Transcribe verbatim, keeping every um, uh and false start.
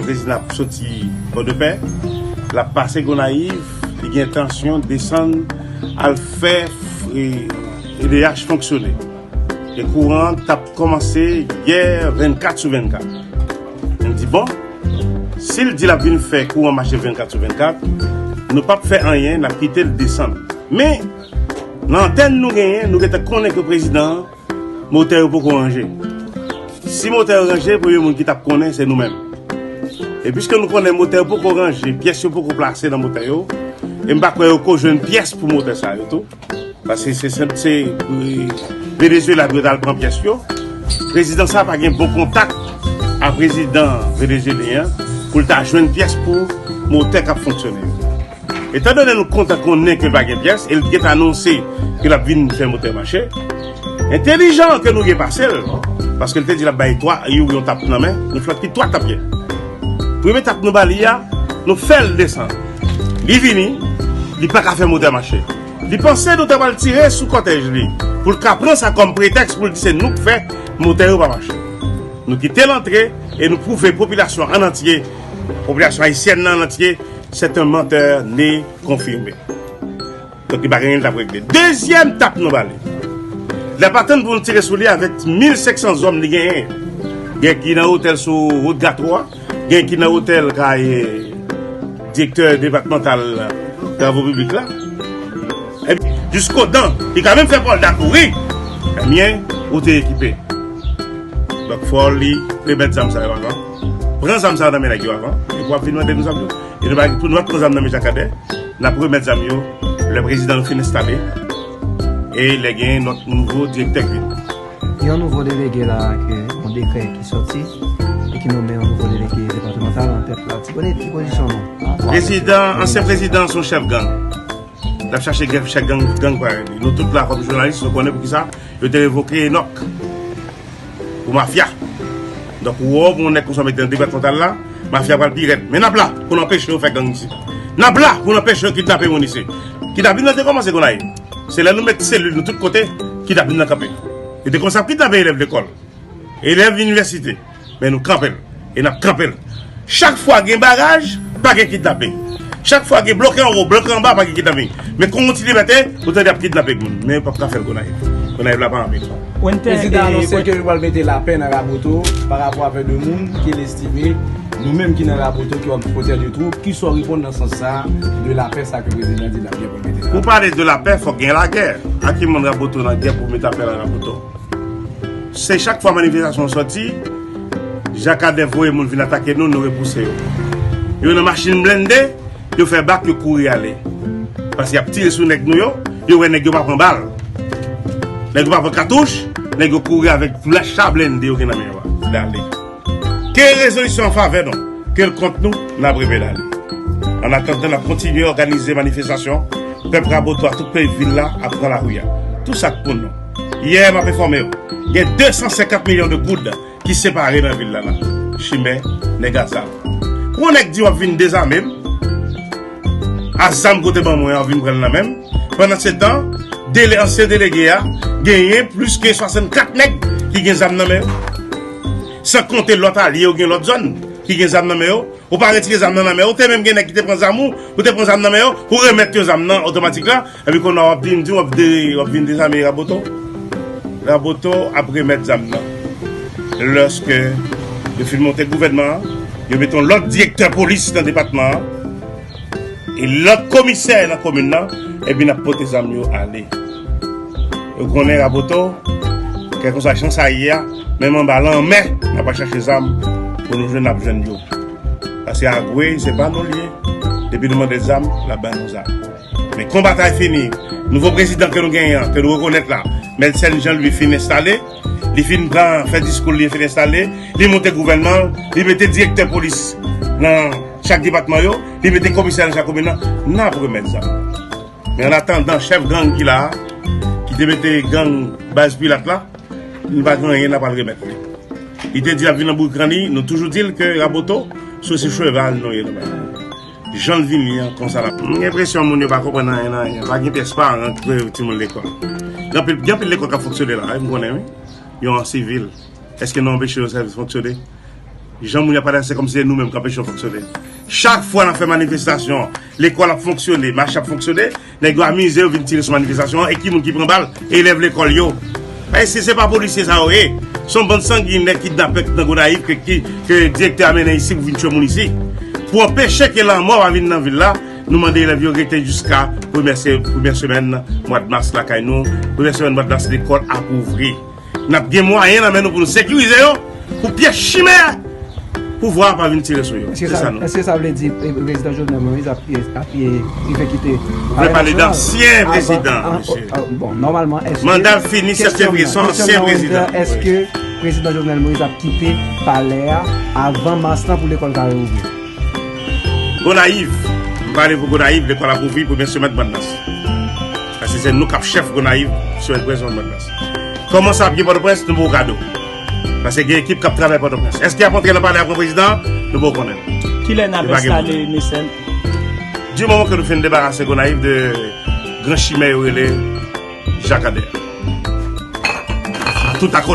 Prezidan ap soti Pòdepè, l ap pase Gonayiv, li gen entansyon desann al fè, e, E D H fonksyone. E kouran t ap kòmanse yè vennkat sou vennkat. M di, bon, si l di l ap vin fè kouran mache vennkat sou vennkat, nou p ap fè anyen, n ap kite l desann. Men, nan antèn nou genyen, nou gentan konnen ke prezidan an, motè yo poko ranje. Si motè yo ranje, premye moun ki t ap konnen, se nou menm. E piske nou konnen motè yo poko ranje, pyès yo poko plase nan motè yo, e m pa kwè yo ko jwenn pyès pou motè sa yo tou. Paske se, se, se, e, Venezuela dwe t al pran pyès yo. Prezidan sa pa gen bon kontak a prezidan venezuelyen an pou l ta jwenn pyès pou motè k ap fonksyone yo. Etandone nou kontan konnen ke l pa gen pyès, e l gentan anonse ke l ap vin fè motè mache, entelijan ke nou gen pase l, paske l te di l ap bay twa Youri yon tap nan men, nou fè l ki twa tap ye. Premye tap nou ba li a, nou fè l desann. Li vini, li pa ka fè motè mache. Li panse nou ta pral tire sou kòtèj li, pou l ka pran sa kòm pretèks pou l di se nou k fè motè yo pa mache. Nou kite l antre e nou pwouve popilasyon an antye, popilasyon ayisyèn nan an antye, c'est un menteur né confirmé. Donk, li pa gen anyen l t ap regle. Dezyèm tap nou ba li. L ap atann pou nou tire sou li avèk mil senk san zòm li genyen. Gen ki nan otèl sou wout Gatwo a, gen ki nan otèl kay direktè depatmantal travo piblik la. Epi, jiskodan, li ka menm fè pòlda kouri. Ebyen, ou te ekipe. Donk, fò li remèt zam sa yo avan. Pran zam sa yo nan men nèg yo avan. Epi w ap vin mande nou zam yo. E nou pa, pou nou pa pran zam nan men Jakadè, n ap remèt zam yo lè prezidan nou fin enstale e lè gen lòt nouvo direktè k vin. Yon nouvo delege la, ke yon dekrè ki sòti e ki nonmen yon nouvo delege depatmantal nan tèt la. Ti konnen ki pozisyon nou? Prezidan, ansyen prezidan se yon chèf gang. L ap chache chèf gang, gang parèy li. Nou tout la kòm jounalis, nou konnen poukisa yo te revoke Enòk. Pou mafya. Donk, ou wè yon nèg konsa mete nan depatmantal la, mafya pral pi rèd. Men n ap la pou n anpeche yo fè gang isit. N ap la pou n anpeche yo kidnape moun isit. Kidnapin nan te kòmanse Gonayiv. Se lè nou met selil nou tout kote, kidnapin nan kanpe. Yo te konsa ap kidnape elèv lekòl, elèv inivèsite. Men nou kanpe l. E n ap kanpe l. Chak fwa gen baraj, pa gen kidnaping. Chak fwa gen bloke anwo, bloke anba, pa gen kidnaping. Men kon yon ti libète, ou tande ap kidnape moun. Men yo p ap ka fè l Gonayiv. Gonayiv la pa anpil. Prezidan anonse ke yo pral mete lapè nan Raboto pa rapò avèk de moun ke l estime, nou menm ki nan Raboto, ki òganizatè de twoup, ki sa w reponn nan sans sa a, de lapè sa ke prezidan di l ap gen pou l mete nan. Pou pale de lapè, fòk gen lagè. A ki moun Raboto nan gè pou mete lapè nan Raboto? Se chak fwa manifestasyon sòti, Jakadè voye moun vin atake nou, nou repouse yo. Yo nan machin blende, yo fè bak, yo kouri ale. Paske y ap tire sou nèg nou yo, yo wè nèg yo pa pran bal. Nèg yo pa pran katouch, nèg yo kouri avèk cha blende yo gen nan men yo a. Dale. Ke rezolisyon an favè nou, ke l kont nou, n ap repedale. Annatandan, n ap kontinye òganize manifestasyon. Pèp Raboto a tout peyi vil la ap pran lari a. Tou sa k pou nou. Yè, m ap enfòme w, gen de san senkant milyon de goud ki separe nan vil la la. Chimè, nèg a zam. Pou yon nèg di w ap vin dezame m, a zam kote ban mwen an vin pran l nan men m. Pandansetan, dele, ansyen delege a genyen plis ke swasannkat nèg ki gen zam nan men yo. San konte lòt alye yo gen lòt zòn ki gen zam nan men yo. Ou pa retire zam nan nan men yo. Ou te menm gen nèg ki te pran zam ou, ou te pran zam nan men yo, ou remèt yo zam nan otomatik la, epi kounye a w ap vin di w ap de, w ap vin dezame Raboto. Raboto ap remèt zam nan. Lèske yo fin monte gouvènman an, yo mete yon lòt direktè polis nan depatman an, e lòt komisè nan komin nan, epi n ap pote zam yo ale. Yo konnen Raboto, kèlkeswa jan sa ye a, menm anba lanmè, n ap al chache zam pou nou jwenn, n ap jwenn yo. Paske Agwe, se pa nou l ye. Depi nou mande l zam, l ap ban nou zam. Men konba sa fini. Nouvo prezidan ke nou genyen an, ke nou rekonèt la, Mèt Sèn Jan Lwi fin enstale, li fin pran, fè diskou l, li fin enstale, li monte gouvènman, li mete direktè polis nan chak depatman yo, li mete komisè nan chak komin nan, n ap remèt zam. Men annatandan, chèf gang ki la a, ki te mete gang Baz Pilat la, li pa gen anyen, n ap al remèt li. Li te di l ap vin nan boukran li, nou toujou di l ke Raboto, se sou cheval nou ye nou menm. Jan l vini an, konsa l ap. M gen enpresyon moun yo pa konprann anyen nan anyen. Pa gen pyès paran ki voye timoun lekòl. Gen anpil, gen anpil lekòl k ap fonksyone la, wi, m konnen, wi. Yo an sivil. Èske nou anpeche yo sèvis fonksyone? Jan moun y ap pale a, se kòmsi se nou menm k anpeche yo fonksyone. Chak fwa n ap fè manifestasyon, lekòl ap fonksyone, mache ap fonksyone, nèg yo amize yo vin tire sou manifestasyon an, e ki moun ki pran bal? Elèv lekòl yo. Èske se pa polisye sa yo ye? Se yon bann sanginè kidnapè ki nan Gonayiv ke, ki, ke direktè a mennen isi pou vin tchwe moun isi. Pou anpeche ke lanmò pa vin nan vil la, nou mande elèv yo rete jiska premyè se-, premyè semèn mwa d mas lakay nou. Premyè semèn mwa d mas lekòl ap ouvri. N ap gen mwayen nan men nou pou nou sekirize yo, pou pyès chimè, pouvwa a pa vin tire sou yo. Se sa nou. Èske sa vle di, eh, prezidan Jovenel Moïse ap, ap, ap, ap fè kite Palè Nasyonal? Ou vle pale dansyen prezidan, mesye. Bon, nòmalman, èske... Manda l fini sèt fevriye, se yon ansyen prezidan. Èske prezidan Jovenel Moïse ap kite palè a avan mas lan pou lekòl ka reouvri? Gonayiv, m pale pou Gonayiv, lekòl ap ouvri premyè semèn mwa d mas. Paske se nou k ap chèf Gonayiv, semèn premyè semèn mwa d mas. Kòman sa ap ye Pòtoprens, nou ba w kado. Paske gen ekip k ap travay Pòtoprens. Èske y ap antre nan palè a pran prezidan an? Nou poko konnen. Kilè n ap enstale Mecène? Di moman ke nou fin debarase Gonayiv de gran chimè yo rele Jakadè. Tout akò